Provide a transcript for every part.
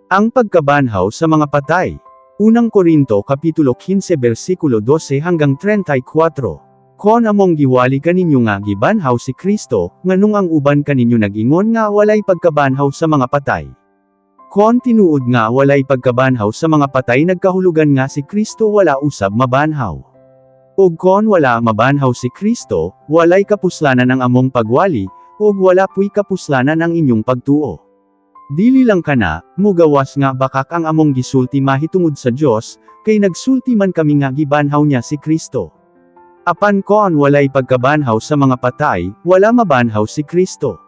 Ang pagkabanhaw sa mga patay. Unang Korinto kapitulo 15 bersikulo 12 hanggang 34. Kon among giwali kaninyo nga gibanhaw si Kristo, nganong ang uban kaninyo nag-ingon nga walay pagkabanhaw sa mga patay? Kon tinuod nga walay pagkabanhaw sa mga patay, nagkahulugan nga si Kristo wala usab mabanhaw. Ug kon wala mabanhaw si Kristo, walay kapuslanan ang among pagwali, ug wala puy kapuslanan ang inyong pagtuo. Dili lang kana, mugawas nga bakak ang among gisulti mahitungod sa Dios, kay nagsulti man kami nga gibanhaw niya si Kristo. Apan kon walay pagkabanhaw sa mga patay, wala mabanhaw si Kristo.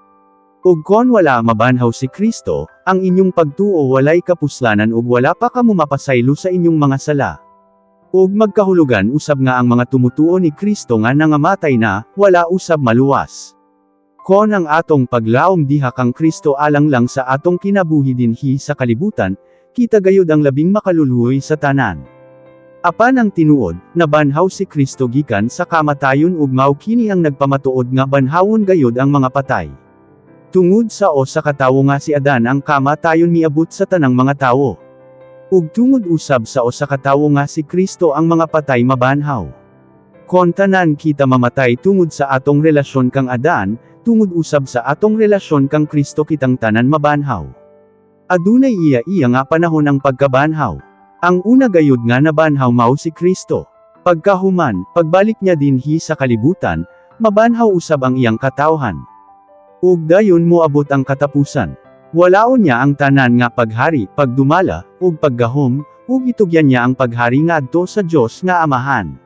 Ug kon wala mabanhaw si Kristo, ang inyong pagtuo walay kapuslanan ug wala pa kamo mapasaylo sa inyong mga sala. Ug magkahulugan usab nga ang mga tumutuo ni Kristo nga nangamatay na, wala usab maluwas. Kon ang atong paglaom diha kang Kristo alang lang sa atong kinabuhi dinhi sa kalibutan, kita gayud ang labing makaluluoy sa tanan. Apan ang tinuod, nabanhaw si Kristo gikan sa kamatayon ug mao kini ang nagpamatuod nga banhawon gayud ang mga patay. Tungod sa usa ka tawo nga si Adan, ang kamatayon miabot sa tanang mga tawo. Ug tungod usab sa usa ka tawo nga si Kristo, ang mga patay mabanhaw. Kon tanan kita mamatay tungod sa atong relasyon kang Adan, tungod usab sa atong relasyon kang Kristo kitang tanan mabanhaw. Adunay iya-iya nga panahon ang pagkabanhaw. Ang una gayud nga nabanhaw mao si Kristo. Pagkahuman, pagbalik niya dinhi sa kalibutan, mabanhaw usab ang iyang katawhan. Ug dayon moabot ang katapusan. Walaon niya ang tanan nga paghari, pagdumala, ug paggahom, ug itugyan niya ang paghari ngadto sa Dios nga Amahan.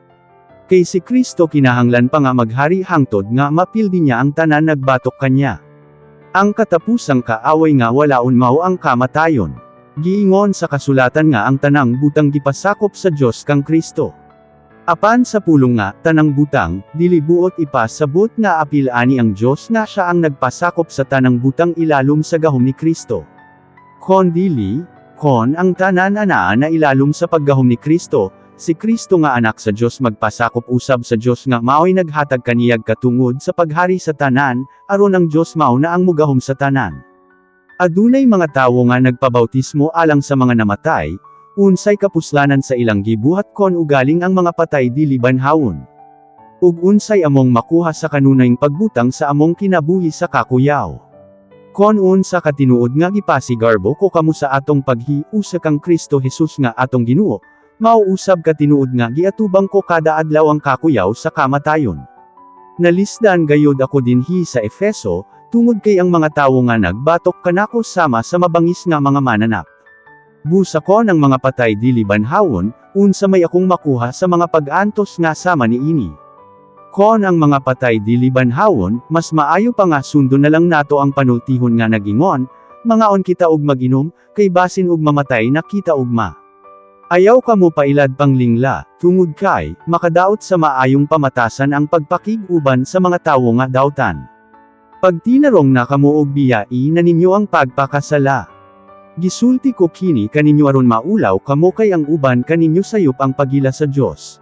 Kay si Kristo kinahanglan pa nga maghari hangtod nga mapildi niya ang tanan nagbatok kanya. Ang katapusang kaaway nga walaon mao ang kamatayon. Giingon sa kasulatan nga ang tanang butang gipasakop sa Dios kang Kristo. Apan sa pulong nga "tanang butang", dili buot ipasabot nga apil ani ang Dios nga siya ang nagpasakop sa tanang butang ilalom sa gahom ni Kristo. Kon dili, kon ang tanan anaa na ilalom sa paggahom ni Kristo, si Kristo nga anak sa Dios magpasakop usab sa Dios nga maoy naghatag kaniyag katungod sa paghari sa tanan, aron ang Dios mao na ang mugahom sa tanan. Adunay mga tawo nga nagpabautismo alang sa mga namatay. Unsay kapuslanan sa ilang gibuhat kon ugaling ang mga patay dili banhawon? Ug unsay among makuha sa kanunayng pagbutang sa among kinabuhi sa kakuyaw? Kon unsa ka tinuod nga gipasigarbo ko kamo sa atong paghiusa kang Kristo Jesus nga atong Ginoo, mao usab ka tinuod nga giatubang ko kada adlaw ang kakuyaw sa kamatayon. Nalisdan gayud ako dinhi sa Efeso, tungod kay ang mga tawo nga nagbatok kanako sama sa mabangis nga mga mananap. Busa kon ang mga patay dili banhawon, unsa may akong makuha sa mga pag-antos nga sama niini? Kon ang mga patay dili banhawon, mas maayo pa nga sundon na lang nato ang panultihon nga nagingon, "Mangaon kita og maginom, kay basin og mamatay na kita ugma." Ayaw kamo pailad panglingla, tungod kay makadaot sa maayong pamatasan ang pagpakig-uban sa mga tawo nga dautan. Pagtinarong na kamo og biyai na ninyo ang pagpakasala. Gisulti ko kini kaninyo aron maulaw kamo, kay ang uban kaninyo sayop ang pagila sa Dios.